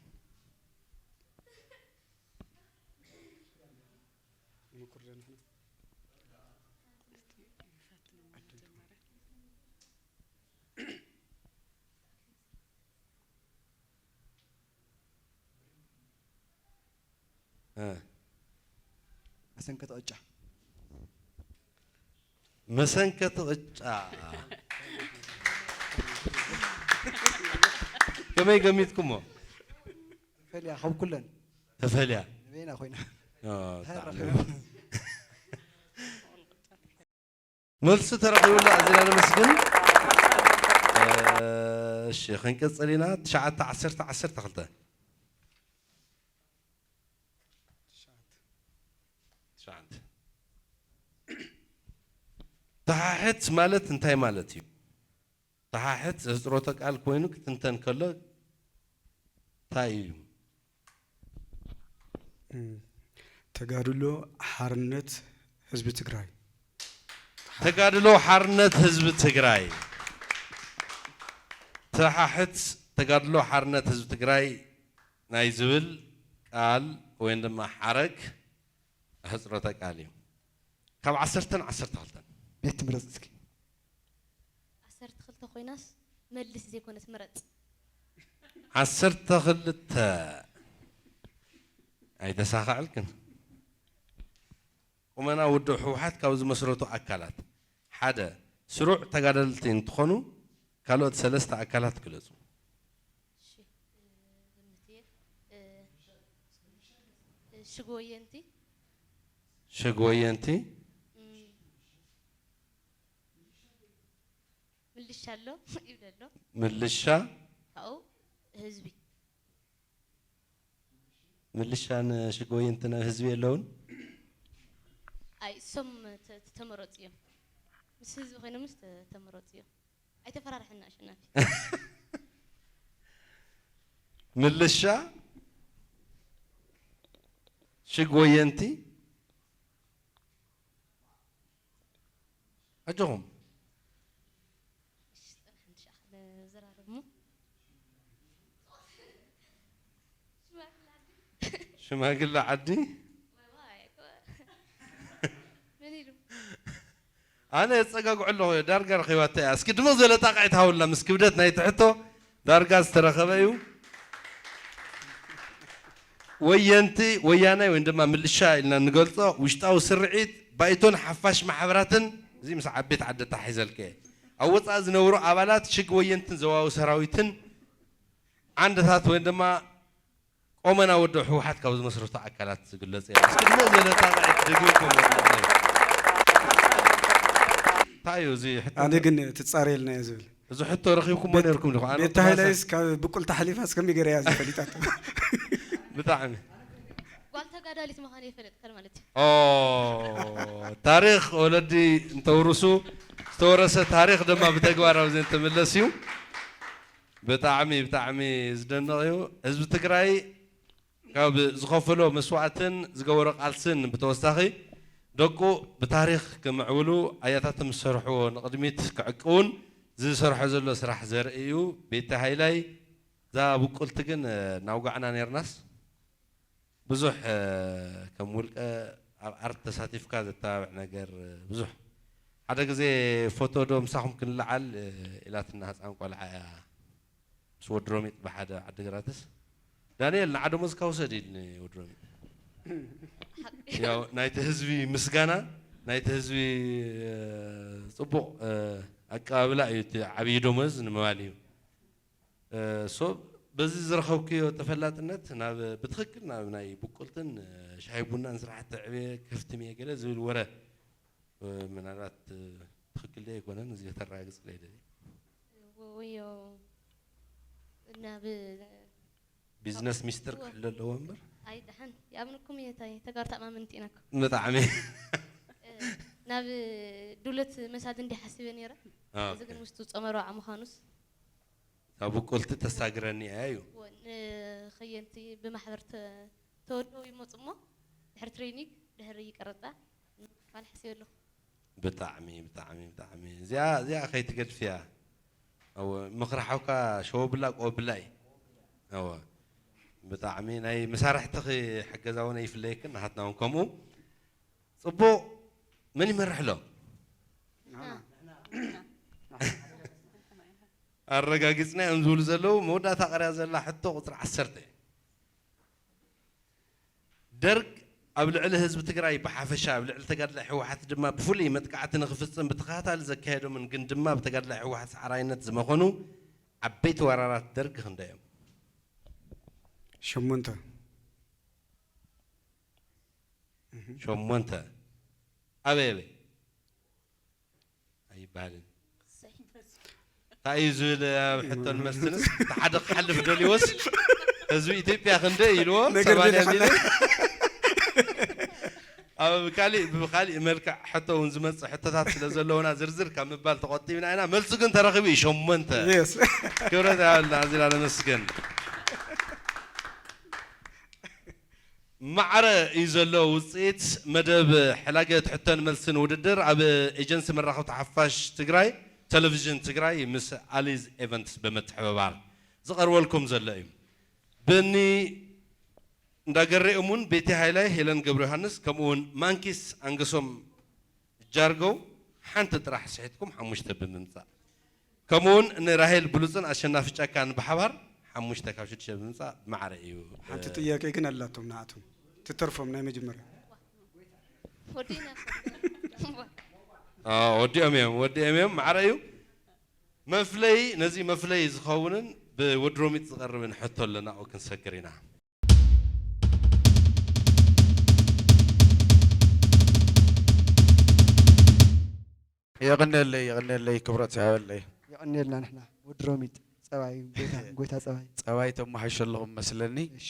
እ። መሰንከቲ ቅጫ። መሰንከቲ ቅጫ። ከመይ ገሚትኩሞ? ተፈልያ ካብ ኩለን። ተፈልያ። ንበይና ኮይና። ኦ፣ እንታይ ብጣዕሚ። ረኺቡ? መልሲ ተረኺቡላ፣ ኣዚና ነመስግን። እ፣ እሺ፣ ክንቅጽል ኢና። ትሽዓተ፣ ዓሰርተ፣ ዓሰርተ ክልተ። ትሽዓተ። ተሓሕት ማለት እንታይ ማለት እዩ? ተሓሕት ዘህጽሮተ ቃል ኮይኑ ክትንተን ከሎ እንታይ እዩ? እም፣ ተጋድሎ ሓርነት ህዝቢ ትግራይ። ተጋድሎ ሓርነት ህዝቢ ትግራይ። ተሓሕት ተጋድሎ ሓርነት ህዝቢ ትግራይ ናይ ዝብል ቃል ወይም ድማ ሓረግ ኣህጽሮተ ቃል እዩ። ካብ ዓሰርተን ዓሰርተ ክልተን። ቤት ትምህርቲ እስኪ። ዓሰርተ ክልተ ኮይናስ መልስ ዘይኮነስ ምረጽ። ዓሰርተ ክልተ ኣይተሳኻዕልክን። ቁመና ውድብ ህወሓት ካብ ዝመስረቱ ኣካላት ሓደ ስሩዕ ተጋደልቲ እንትኾኑ ካልኦት ሰለስተ ኣካላት ግለጹ። እሺ፣ እ፣ ግምት እየ። እ፣ እ፣ ሽግ ወየንቲ። ሽግ ወየንቲ። እም፣ ምልሻ ኣሎ ይብል ኣሎ። ምልሻ። ካብኡ ህዝቢ። ምልሻን ሽጎይንትን ኣብ ህዝቢ የለውን። ኣይ እሶም ተ- ተመረፁ እዮም። ምስ ህዝቢ ኮይኖምስ ተ- ተመረፁ እዮም። ኣይተፈራርሐና ኣሸናፊ። ምልሻ ሽጎየንቲ ኣጆኹም። እሺ፣ ፅንሕ እንሻ ክዘራረብ እሞ። ሽማግለ ዓዲ መን ኢሉ? ኣነ የጸጋግዖ ኣለኹ። ዳርጋ ረኺባታ እያ። እስኪ ድምቕ ዝበለ ጣቕዒት ሃውላ ምስ ክብደት ናይ ትሕቶ ዳርጋ ዝተረኸበ እዩ። ወየንቲ ወያናይ ወይ ድማ ምልሻ ኢልና እንገልጾ ውሽጣዊ ስርዒት ባይቶን ሓፋሽ ማሕበራትን እዚ ምስ ዓበይቲ ዓዲ ኣተሓሒዘልከ እየ። ኣብ ወጻኢ ዝነብሩ ኣባላት ሽግ ወየንትን ዘዋዊ ሰራዊትን ዓንድታት ወይ ድማ ቆመና ወደ ህወሓት ካብ ዝመስረቱ ኣካላት ዝግለጽ እያ። እስኪ ድምቕ ዝበለ ጣቕዒት ደጊምኩም መርምርና እዩ። እንታይ እዩ እዚ ሕቶ? ኣነ ግን ትጻረየልና እየ ዝብል። እዚ ሕቶ ረኺብኩሞ ነርኩም ዲኹም? ኣነ ቤታ ሃይላይስ ካብ ብቁል ተሓሊፋ እስከሚ ገረያ ዝፈሊጣት። ብጣዕሚ ጓል ተጋዳሊት ምዃነ ይፈልጥ ከል ማለት እዩ። ኦ ታሪኽ ወለዲ እንተውርሱ ዝተወረሰ ታሪኽ ድማ ብተግባር ኣብዚ እንትምለስ እዩ። ብጣዕሚ ብጣዕሚ ዝደንቕ እዩ። ህዝቢ ትግራይ ካብ ዝኸፈሎ መስዋእትን ዝገበሮ ቃልስን ብተወሳኺ ደቁ ብታሪኽ ክምዕብሉ ኣያታት ምስ ሰርሕዎ ንቕድሚት ክዕቅውን ዝሰርሖ ዘሎ ስራሕ ዘርኢ እዩ። ቤቲ ሃይላይ እዛ ብቁልቲ ግን እናውጋዕና ነርናስ ብዙሕ ከም ውልቀ ኣብ ኣርት ተሳቲፍካ ዘተባብዕ ነገር ብዙሕ ሓደ ግዜ ፎቶ ዶ ምሳኹም ክንለዓል ኢላትና ህፃን ቆልዓ እያ ምስ ወድሮሚጥ ብሓደ ዓድግራትስ ዳንኤል ንዓ ደሞዝካ ውሰድ ኢልኒ ወድሮሚጥ ያው ናይቲ ህዝቢ ምስጋና ናይቲ ህዝቢ ፅቡቕ ኣቀባብላ እዩ እቲ ዓብዪ ደሞዝ ንምባል እዩ ሶ በዚ ዝረኸብክዮ ተፈላጥነት ናብ ብትኽክል ናብ ናይ ብቁልትን ሻሂ ቡናን ስራሕቲ ዕብየ ከፍትም እየ ገለ ዝብል ወረ ምናልባት ትኽክል ዶ ኣይኮነን እዚ ከተረጋግፅለይ ደሊ ወዮ ናብ ቢዝነስ ሚስጥር ክሕሎ ኣለዎ እምበር ኣይ ደሓን ይኣምንኩም እየ ታይ ተጋሩ ተኣማመንቲ ኢናኩም ብጣዕሚ ናብ ዱለት መሳድ እንዲ ሓሲበ ነይረ እዚ ግን ውስጡ ፀመሮ ዓምዃኑስ ካብ ብቁልቲ ተሳግረኒ እያ እዩ ንኸየንቲ ብማሕበር ተወደው ይመፁ እሞ ድሕሪ ትሬኒንግ ድሕሪ ይቀረፃ ንምክፋል ሓሲበ ኣለኹ ብጣዕሚ ብጣዕሚ ብጣዕሚ እዚኣ እዚኣ ከይትገድፍያ እወ ምኽሪ ሓውካ ሸወብላ ቆብላ እዩ እወ ብጣዕሚ ናይ መሳርሕትኺ ሓገዛ እውን ኣይፍለየክን ናሃትና እውን ከምኡ ፅቡቕ መን ይመርሕ ኣሎ ኣረጋጊፅና እዮም ዝብሉ ዘለዉ መወዳእታ ቀርያ ዘላ ሕቶ ቁፅሪ ዓሰርተ ደርግ ኣብ ልዕሊ ህዝቢ ትግራይ ብሓፈሻ ኣብ ልዕሊ ተጋድላይ ህወሓት ድማ ብፍሉይ መጥቃዕቲ ንክፍፅም ብተኸታታሊ ዘካየዶምን ግን ድማ ብተጋድላይ ህወሓት ሰዓራይነት ዝመኸኑ ዓበይቲ ወራራት ደርግ ክንደዮም ሸሞንተ ሸሞንተ ኣበይ ኣበይ ኣይበሃልን እንታይ እዩ ዝብል ኣብ ሕቶን መልስንስ እቲ ሓደ ክሓልፍ ደልዎስ ህዝቢ ኢትዮጵያ ክንደይ ኢልዎ ነገር ሰማንያ ደሊኻ ሚልዮን ኣብ ካሊእ ብካሊእ መልክዕ ሕቶ እውን ዝመፅእ ሕቶታት ስለ ዘለውና ዝርዝር ካብ ምባል ተቆጢብና ኢና መልሱ ግን ተረኺቡ እዩ ሸሞንተ የስ ክብረት ያብልና ኣዚና ነመስግን ማዕረ እዩ ዘሎ ውፅኢት መደብ ሕላገ ትሕቶን መልስን ውድድር ኣብ ኤጀንሲ መራኸብቲ ሓፋሽ ትግራይ ቴሌቪዥን ትግራይ ምስ ኣሊዝ ኤቨንትስ ብምትሕብባር ዝቐርበልኩም ዘሎ እዩ ብኒ እንዳገሬኦም እውን ቤቲ ሃይላይ ሄለን ገብረ ዮሃንስ ከምኡ እውን ማንኪስ ኣንገሶም ጃርገው ሓንቲ ጥራሕ ስሒትኩም ሓሙሽተ ብምምፃእ ከምኡውን ንራሄል ብሉፅን ኣሸናፊ ጫካን ብሓባር ሓሙሽተ ካብ ሽዱሽተ ብምምፃእ ማዕረ እዩ ሓንቲ ጥያቄ ግን ኣላቶም ንዓቶም ትተርፎም ናይ መጀመርያ ወዲና ወዲኦም እዮም ወዲኦም እዮም ማዕረ እዩ መፍለይ ነዚ መፍለይ ዝኸውንን ብወድሮሚጥ ዝቐርብን ሕቶ ኣለና ክንሰግር ኢና የቐነለይ የቐነለይ ክብረት ይሃበለይ የቐንየልና ንሕና ወዲ ሮሚጥ ጸባይ ጎይታ ጎይታ ጸባይ ጸባይ ተመሓይሸ ኣለኹም መስለኒ እሺ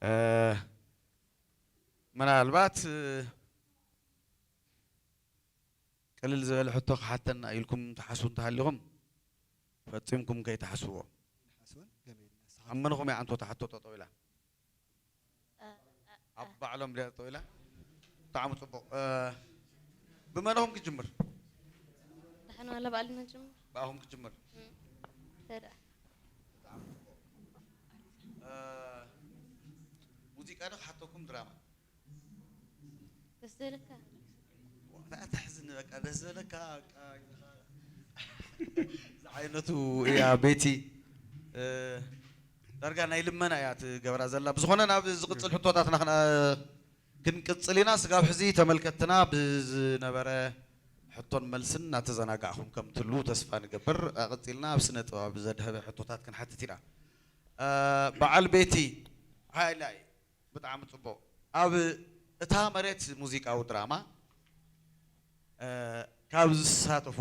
እ፣ ምናልባት፣ እ፣ ቅልል ዝበለ ሕቶ ክሓተና ኢልኩም ትሓስቡ እንተሃሊኹም፣ ፈጺምኩም ከይትሓስብዎ። ሓስወን ከመይ ኢልና ንስኻ ኣብ መንኹም እያ ኣንቶታ ሕቶ ጠጠው ኢላ? እ፣ እ፣ ኣብ ባዕሎም ድያ ጠጠው ኢላ? ብጣዕሚ ጽቡቕ። እ፣ ብመንኹም ክጅምር? ደሓን ዋላ ባዕልና ንጅምር። ብኣኹም ክጅምር። እም፣ ተዳ። እ፣ ሙዚቃ ዶ ክሓተኩም ድራማ? ደስ ዝበለካ። ኣታ ተሕዝኒ በቃ ደስ ዝበለካ በቃ ኢልኻ። ዝዓይነቱ እያ ቤቲ። እ፣ ዳርጋ ናይ ልመና እያ ትገብራ ዘላ። ብዝኾነ ናብ ዝቕጽል ሕቶታትና ክና-፣ ክንቅጽል ኢና። ስጋብ ሕዚ ተመልከትና ብዝነበረ ሕቶን መልስን እናተዘናጋዕኹም ከም ትህልዉ ተስፋ ንገብር። ኣቐጺልና ኣብ ስነ ጥበብ ዘድሀበ ሕቶታት ክንሓትት ኢና። እ፣ በዓል ቤቲ ሃይላይ። ብጣዕሚ ጽቡቕ። ኣብ እታ መሬት ሙዚቃዊ ድራማ፣ እ፣ ካብ ዝሳተፉ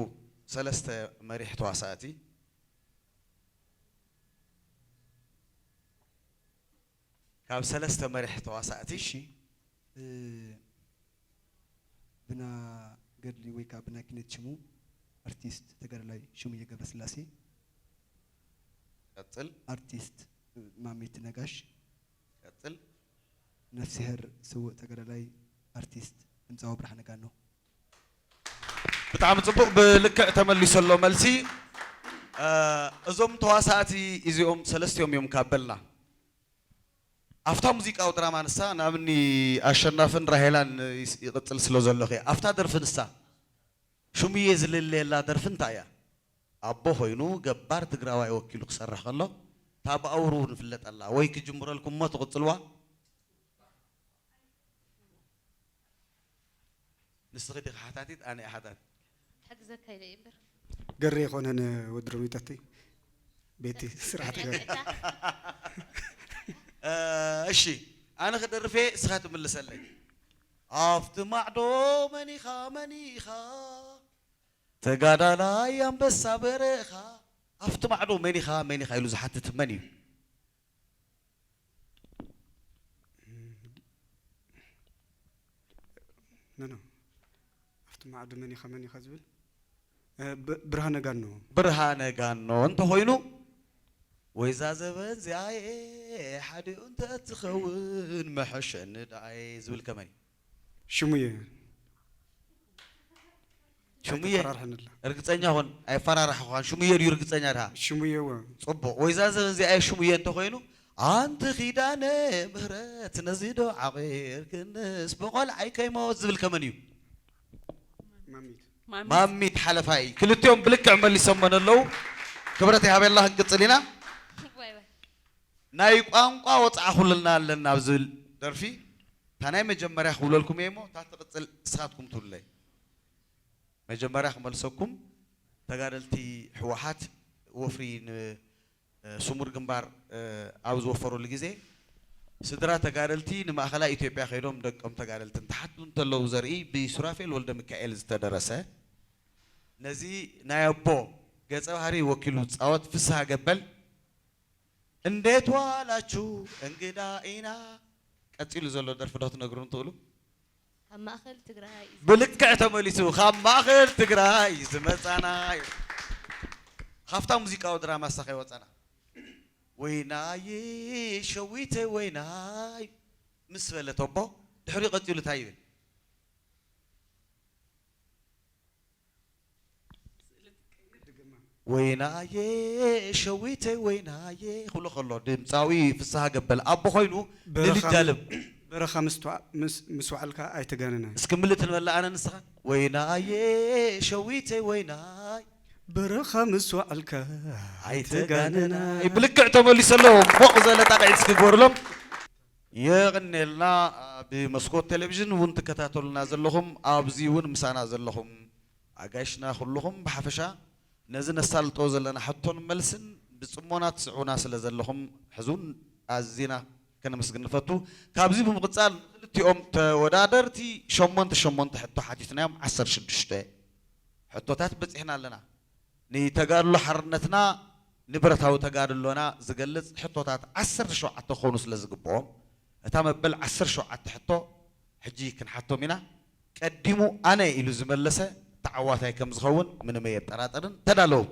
ሰለስተ መሪሕ ተዋሳእቲ፣ ካብ ሰለስተ መሪሕ ተዋሳእቲ፣ እሺ፣ እ፣ ብና ገድሊ ወይ ከዓ ብና ኪነት ሽሙ ኣርቲስት ተጋዳላይ ሽሙየ ገብረስላሴ፣ ቀጽል። ኣርቲስት ማሚት ነጋሽ፣ ቀጽል። ነፍስሄር ስዉእ ተጋዳላይ ኣርቲስት ድምፃዊ ብርሃነ ጋኖ። ብጣዕሚ ጽቡቕ፣ ብልክዕ ተመሊሱ ኣሎ መልሲ። እ፣ እዞም ተዋሳእቲ እዚኦም ሰለስቲኦም እዮም ካብ በልና። ኣብታ ሙዚቃዊ ድራማ ንሳ ናብኒ ኣሸናፍን ራሄላን ይስ-፣ ይቕጽል ስለ ዘሎ ኸ፣ ኣብታ ደርፊ ንሳ ሽሙየ ዝልለየላ ደርፊ እንታይ እያ? ኣቦ ኮይኑ ገባር ትግራዋይ ወኪሉ ክሰርሕ ከሎ፣ እታ ብኣውሩ ንፍለጠላ ወይ ክጅምረልኩም እሞ ትቕጽልዋ? ንስኺ ዲኺ ሓታቲት፣ ኣነ እየ ሓታቲ። ክሕግዘካ ኢለ እየ እምበር። ገሬ ኣይኮነን ወዲ ሮሚጠተይ። ቤቲ ስርዓት ገሬ። እ፣ እሺ፣ ኣነ ክደርፍ እየ፣ እስኻ ትምልሰለይ። ኣብቲ ማዕዶ መን ኢኻ፣ መን ኢኻ? ተጋዳላይ ኣንበሳ በረኻ። ኣብቲ ማዕዶ መን ኢኻ፣ መን ኢኻ ኢሉ ዝሓትት መን እዩ? ኖ፣ ኖ። ኣብቲ ማዕዶ መን ኢኻ፣ መን ኢኻ ዝብል? እ፣ ብ-፣ ብርሃነ ጋኖ። ብርሃነ ጋኖ እንተኾይኑ፣ ወይዛ ዘበን እዚኣየ ሓዲኡ እንተትኸውን መሐሸኒ ደኣየ ዝብል ከመይ? ሽሙየ። ሽሙየ? ኣይተፈራርሐኒ ኣላ። ርግጸኛ ኹን፣ ኣይፈራርሐኻን። ሽሙየ ድዩ ርግጸኛ ድኻ? ሽሙየ እወ። ጽቡቕ። ወይዛ ዘበን እዚኣየ ሽሙየ እንተኾይኑ፣ ኣንቲ ኪዳነ ምህረት ነዚ ዶ ዓቒርክንስ ብቖልዓይ ከይሞት ዝብል ከመን እዩ? ማሚት። ማሚት። ማሚት ሓለፋይ። ክልቲኦም ብልክዕ መሊሶመን ኣለዉ። ክብረት ይሃበልና፣ ክንቅጽል ኢና። ዋይ ዋይ። ናይ ቋንቋ ወጽዓ ኩልና ኣለና ኣብ ዝብል ደርፊ፣ እታ ናይ መጀመርያ ክብለልኩም እየ እሞ፣ እታ ትቕጽል ንስኻትኩም ትብሉለይ። መጀመርያ ክመልሰኩም፣ ተጋደልቲ ህወሓት ወፍሪ ን-፣ እ፣ ስሙር ግንባር፣ እ፣ ኣብ ዝወፈሩሉ ግዜ፣ ስድራ ተጋደልቲ ንማእኸላይ ኢትዮጵያ ከይዶም ደቆም ተጋደልቲ እንትሓቱ እንተለዉ ዘርኢ ብሱራፌል ወልደ ሚካኤል ዝተደረሰ፣ ነዚ ናይ ኣቦ ገጸ ባህሪ ወኪሉ ዝጻወት ፍስሃ ገበል፣ እንዴት ዋላችሁ እንግዳ ኢና። ቀጺሉ ዘሎ ደርፊ ዶ ትነግሩን ትኽእሉ? ካብ ማእኸል ትግራይ እዩ ዝመጻና። ብልክዕ ተመሊሱ፣ ካብ ማእኸል ትግራይ እዩ ዝመጻና እዩ። ካብታ ሙዚቃዊ ድራማ እሳ ከይወጻና። ወይናይ ሸዊተይ ወይናይ ምስ በለ ተቦ፣ ድሕሪኡ ቀጺሉ እንታይ ይብል? ወይናየ ሸዊተይ ወይናየ ክብሎ ከሎ ድምፃዊ ፍስሃ ገበል ኣቦ ኮይኑ በረኻ ንልዳለም። በረኻ ምስ ተዋ-፣ ምስ፣ ምስ ዋዕልካ ኣይተጋነነ። እስኪ ምልእ ትንበላ ኣነ ንስኻ። ወይናየ ሸዊተይ ወይናይ በረኻ ምስ ዋዕልካ ኣይተጋነነ። ኣይተጋነነ። ብልክዕ ተመሊሱ ኣሎ። ሞቕ ዝበለ ጣቕዒት እስኪ ግበሩሎም። የቕኔልና። ብመስኮት ቴሌቪዥን እውን ትከታተሉና ዘለኹም፣ ኣብዚ እውን ምሳና ዘለኹም ኣጋይሽና ኩልኹም ብሓፈሻ ነዚ ነሳልጦ ዘለና ሕቶን መልስን ብጽሞና ትስዕቡና ስለ ዘለኹም ሕዚ እውን ኣዚና ከነመስግን ንፈቱ። ካብዚ ብምቕጻል ንክልቲኦም ተወዳደርቲ ሸሞንተ ሸሞንተ ሕቶ ሓቲትናዮም፣ ዓሰርተ ሽዱሽተ ሕቶታት በጺሕና ኣለና። ንተጋድሎ ሓርነትና ንብረታዊ ተጋድሎና ዝገልጽ ሕቶታት ዓሰርተ ሸውዓተ ክኾኑ ስለ ዝግብኦም፣ እታ መበል ዓሰርተ ሸውዓተ ሕቶ ሕጂ ክንሓቶም ኢና። ቀዲሙ ኣነ ኢሉ ዝመለሰ ተዓዋታይ ከም ዝኸውን ምንም ኣየጠራጥርን። ተዳለዉ።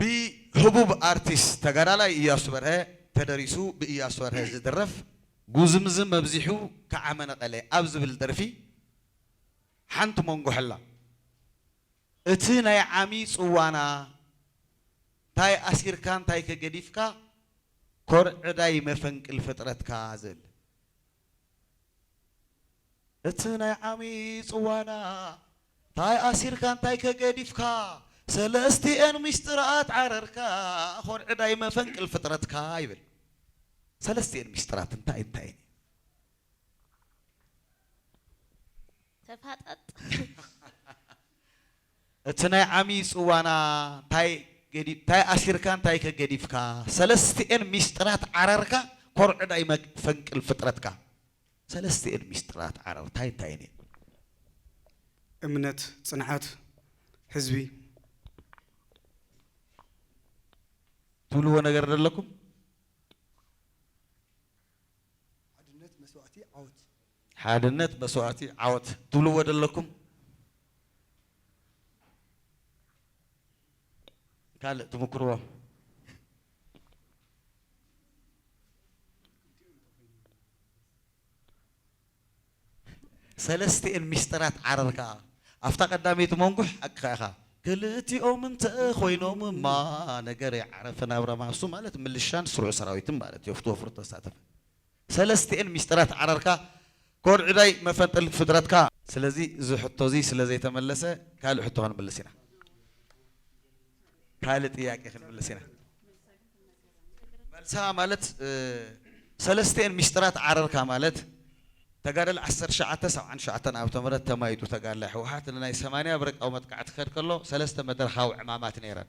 ብህቡብ ኣርቲስት ተጋዳላይ እያሱ በርሀ ተደሪሱ ብእያሱ በርሀ ዝድረፍ ጉዝምዝም ኣብዚሑ ከዓመ ነቐለ ኣብ ዝብል ደርፊ ሓንቲ መንጎ ሕላ። እቲ ናይ ዓሚ ጽዋና እንታይ ኣሲርካ እንታይ ከገዲፍካ ኮርዕዳይ መፈንቅል ፍጥረትካ ዝብል። እቲ ናይ ዓሚ ጽዋና እንታይ ኣሲርካ እንታይ ከገዲፍካ ሰለስቲኤን ሚስጥራት ዓረርካ ኮርዕዳይ መፈንቅል ፍጥረትካ ይብል። ሰለስቲኤን ሚስጥራት እንታይ እንታይ እየን? ተፋጠጥ። እቲ ናይ ዓሚ ጽዋና እንታይ ገዲ- እንታይ ኣሲርካ እንታይ ከገዲፍካ ሰለስቲኤን ሚስጥራት ዓረርካ ኮርዕዳይ መፈንቅል ፍጥረትካ። ሰለስቲኤን ሚስጥራት ዓረር እንታይ እንታይ እየን? እምነት፣ ጽንዓት፣ ህዝቢ። ትብልዎ ነገር ደለኩም? ሓድነት መስዋእቲ ዓወት። ሓድነት መስዋእቲ ዓወት ትብልዎ ደለኩም? ካልእ ትምክርዎ? ሰለስቲኤን ሚስጥራት ዓረር ከኣ ኣብታ ቀዳመይቲ መንጉሕ ሓቅኻ ኢኻ። ክልቲኦም እንተ ኮይኖምማ ነገር ይዓረፈ ናብ ረማሱ ማለት ምልሻን ስሩዕ ሰራዊትን ማለት እዩ። ፍትወ ፍሩት ተሳተፈ። ሰለስቲኤን ሚስጥራት ዓረርካ ኮርዕዳይ መፈንጥል ፍጥረትካ። ስለዚ እዚ ሕቶ እዚ ስለ ዘይተመለሰ ካልእ ሕቶ ክንምልስ ኢና። ካልእ ጥያቄ ክንምልስ ኢና። መልሳ ማለት ሰለስቲኤን ሚስጥራት ዓረርካ ማለት ተጋደል ዓሰርተ ትሽዓተ ሰብዓን ትሽዓተን ዓመተ ምህረት ተማይጡ ተጋዳላይ ህወሓት ንናይ ሰማንያ ብረቃዊ መጥቃዕቲ ክኸድ ከሎ ሰለስተ መድረኻዊ ዕማማት ነይረን።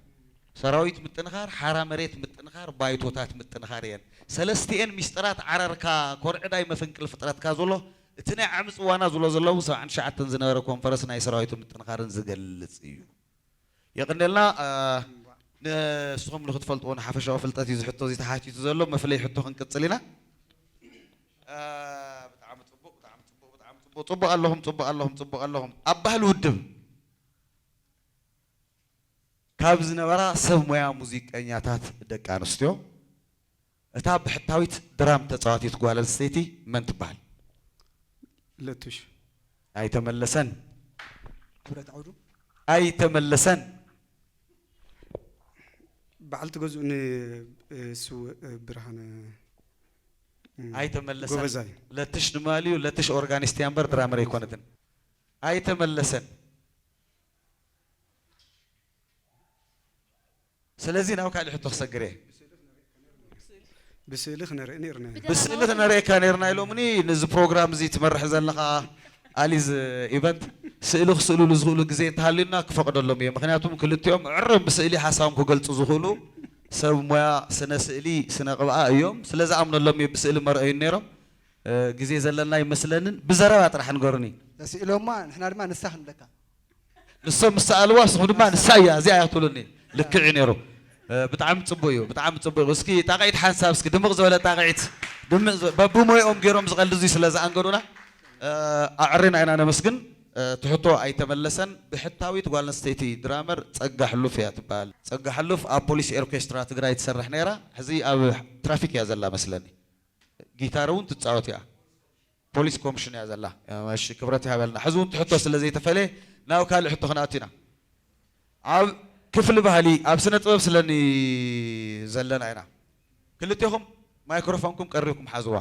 ሰራዊት ምጥንኻር፣ ሓራ መሬት ምጥንኻር፣ ባይቶታት ምጥንኻር እየን። ሰለስቲኤን ሚስጥራት ዓረርካ ኮርዕዳይ መፈንቅል ፍጥረትካ ዝብሎ እቲ ናይ ዓሚ ጽዋና ዝብሎ ዘለዉ ሰብዓን ትሽዓተን ዝነበረ ኮንፈረንስ ናይ ሰራዊቱ ምጥንኻርን ዝገልጽ እዩ። የቐንየልና። ንስኹም ንክትፈልጥዎ ንሓፈሻዊ ፍልጠት እዩ ዝሕቶ እዚ ተሓቲቱ ዘሎ። መፍለይ ሕቶ ክንቅጽል ኢና። ብጣዕሚ ጽቡቕ፣ ብጣዕሚ ጽቡቕ፣ ብጣዕሚ ጽቡቕ። ጽቡቕ ኣለኹም፣ ጽቡቕ ኣለኹም፣ ጽቡቕ ኣለኹም። ኣብ ባህሊ ውድብ ካብ ዝነበራ ሰብ ሞያ ሙዚቀኛታት ደቂ ኣንስትዮ እታ ብሕታዊት ድራም ተጻዋቲት ጓል ኣንስተይቲ መን ትበሃል? ለቱሽ። ኣይተመለሰን። ክብረት ዓውዱ። ኣይተመለሰን። በዓልቲ ገዝኡ ንስውእ ብርሃነ ኣይተመለሰን። ጎበዛይ። ለትሽ ንማልዩ ለትሽ ኦርጋኒስት እያ እምበር ድራመር ኣይኮነትን። ኣይተመለሰን። ስለዚ ናብ ካልእ ሕቶ ክሰግር እየ። ብስእሊ ክነርኢ ነርና። ብስእሊ ክነርእየካ ነርና ኢሎምኒ። ነዚ ፕሮግራም እዚ ትመርሕ ዘለኻ ኣሊዝ ኢቨንት ስእሊ ክስእልሉ ዝኽእሉ ግዜ እንተሃልዩና ክፈቕደሎም እየ። ምክንያቱም ክልቲኦም ዕርም ብስእሊ ሓሳቦም ክገልጹ ዝኽእሉ ሰብ ሞያ ስነ ስእሊ ስነ ቅብኣ እዮም። ስለ ዝኣምነሎም እየ ብስእሊ መርኣዩኒ ነይሮም። ግዜ ዘለና ኣይመስለንን። ብዘረባ ጥራሕ ንገሩኒ። ተስኢሎማ ንሕና ድማ ንሳ ክንብለካ። ንሶም ምስ ሰኣልዋ ንስኹም ድማ ንሳ እያ እዚኣ እያ ክትብሉኒ። ልክዕ እዩ ነይሩ። ብጣዕሚ ጽቡቅ እዩ፣ ብጣዕሚ ጽቡቅ እዩ። እስኪ ጣቕዒት ሓንሳብ እስኪ ድምቕ ዝበለ ጣቕዒት ድምቕ ዝበ- በብሞይኦም ገይሮም ዝቐልዱ እዙይ ስለ ዝኣንገዱና ኣዕሪና ኢና ነመስግን። ትሕቶ ኣይተመለሰን። ብሕታዊት ጓል ኣንስተይቲ ድራመር ጸጋ ሕሉፍ እያ ትበሃል። ጸጋ ሕሉፍ ኣብ ፖሊስ ኦርኬስትራ ትግራይ ትሰርሕ ነይራ። ሕዚ ኣብ ትራፊክ እያ ዘላ መስለኒ። ጊታር እውን ትጻወት እያ። ፖሊስ ኮሚሽን እያ ዘላ። እሺ ክብረት ይሃበልና። ሕዚ እውን ትሕቶ ስለ ዘይተፈለየ ናብ ካልእ ሕቶ ክንኣቱ ኢና። ኣብ ክፍሊ ባህሊ ኣብ ስነ ጥበብ ስለኒ ዘለና ኢና። ክልቴኹም ማይክሮፎንኩም ቀሪብኩም ሓዝዋ።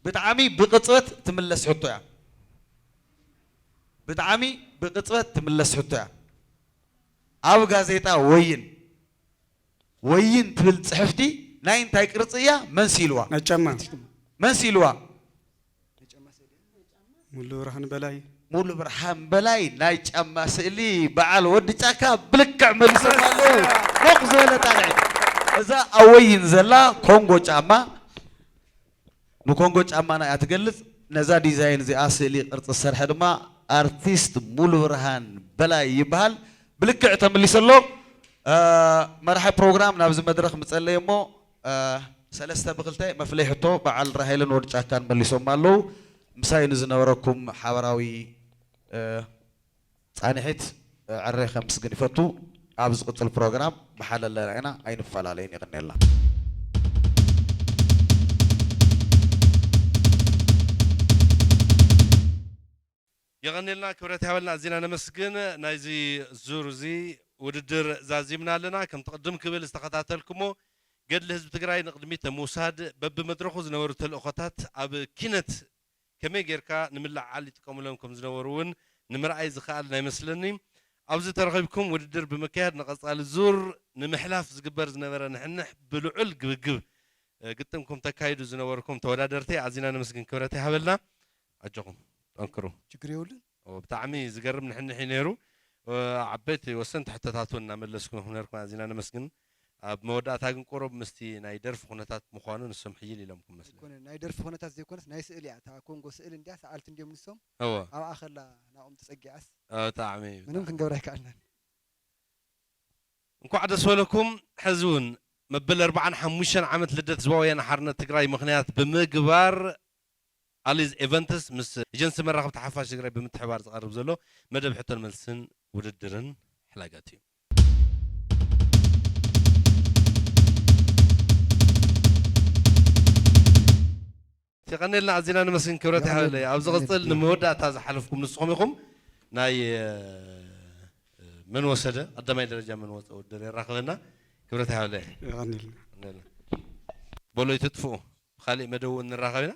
ብጣዕሚ ብቅጽበት ትምለስ ሕቶ እያ። ብጣዕሚ ብቅጽበት ትምለስ ሕቶ እያ። ኣብ ጋዜጣ ወይን ወይን ትብል ጽሕፍቲ ናይ እንታይ ቅርጺ እያ? መን ስኢልዋ? ናይ ጫማ። መን ስኢልዋ? ሙሉ ብርሃን በላይ። ሙሉ ብርሃን በላይ ናይ ጫማ ስእሊ በዓል ወዲ ጫካ ብልክዕ መሊሶም ኣለዉ። ሞቕ ዝበለ ጣቕዒት። እዛ ኣብ ወይን ዘላ ኮንጎ ጫማ ንኮንጎ ጫማና እያ ትገልጽ። ነዛ ዲዛይን እዚኣ ስእሊ ቅርጺ ዝሰርሐ ድማ ኣርቲስት ሙሉ ብርሃን በላይ ይበሃል። ብልክዕ ተመሊሱ ኣሎ። መራሒ ፕሮግራም ናብዚ መድረኽ ምጸለየ እሞ ሰለስተ ብክልተ መፍለይ ሕቶ በዓል ራሄልን ወዲ ጫካን መሊሶም ኣለዉ። ምሳይ ንዝነበረኩም ሓበራዊ እ፣ ጻንሒት፣ እ፣ ዕረ ከምስግን ይፈቱ። ኣብ ዝቕጽል ፕሮግራም መሓለለና ኢና፣ ኣይንፈላለይን። የቐንየልና። የቐንየልና፣ ክብረት ይሃበልና፣ ኣዚና ነመስግን። ናይዚ ዙር እዚ ውድድር ዛዚምና ኣለና። ከምቲ ቅድም ክብል ዝተኸታተልኩሞ፣ ገድሊ ህዝቢ ትግራይ ንቕድሚት ንምውሳድ በብመድረኹ ዝነበሩ ተልእኾታት ኣብ ኪነት ከመይ ጌርካ ንምልዕዓል ይጥቀሙሎም ከም ዝነበሩ እውን ንምርኣይ ዝኸኣል ናይ መስለኒ። ኣብዚ ተረኺብኩም ውድድር ብምክያድ ንቐጻሊ ዙር ንምሕላፍ ዝግበር ዝነበረ ንሕንሕ ብልዑል ግብግብ፣ እ፣ ግጥምኩም ተካይዱ ዝነበርኩም ተወዳደርቲ ኣዚና ነመስግን፣ ክብረት ይሃበልና። ኣጆኹም ጠንክሩ። ችግር የብሉን። ኦ፣ ብጣዕሚ ዝገርም ንሕንሕ እዩ ነይሩ። እ፣ ዓበይቲ ወሰንቲ ሕቶታት እውን እናመለስኩም ኢኹም ነርኩም፣ ኣዚና ነመስግን። ኣብ መወዳእታ ግን ቁሩብ ምስቲ ናይ ደርፊ ኩነታት ምዃኑ ንሶም ሕይል ኢሎምኩም መስለኒ። ኣይኮነን፣ ናይ ደርፊ ኩነታት ዘይኮነስ ናይ ስእሊ እያ። እታ ኮንጎ ስእሊ እንድያ፣ ሰኣልቲ እንድዮም ንሶም። እወ። ኣብኣ ከላ ናብኦም ተጸጊዓስ ኦ፣ ብጣዕሚ፣ ምንም ብጣዕሚ። ክንገብር ኣይከኣልናን። እንኳዕ ደስ በለኩም። ሕዚ እውን መበል ኣርባዓን ሓሙሽተን ዓመት ልደት ህዝባዊ ወያነ ሓርነት ትግራይ ምኽንያት ብምግባር ኣሊዝ ኤቨንትስ ምስ ኤጀንሲ መራኸብቲ ሓፋሽ ትግራይ ብምትሕባር ዝቐርብ ዘሎ መደብ ሕቶን መልስን ውድድርን ሕላጋት እዩ። የቐንየልና፣ ኣዚና ነመስግን፣ ክብረት የቐንየልና፣ ይሃበለይ። ኣብ ዝቕጽል የቐንየልና። ንመወዳእታ ዝሓለፍኩም ንስኹም ኢኹም። ናይ፣ እ፣ መን ወሰደ ቀዳማይ ደረጃ መን ወፀ ውድድር የራኽበና። ክብረት ይሃበለይ። የቐንየልና። በሎ ይትጥፍኡ። ብኻሊእ መደብ እውን ንራኸብ ኢና።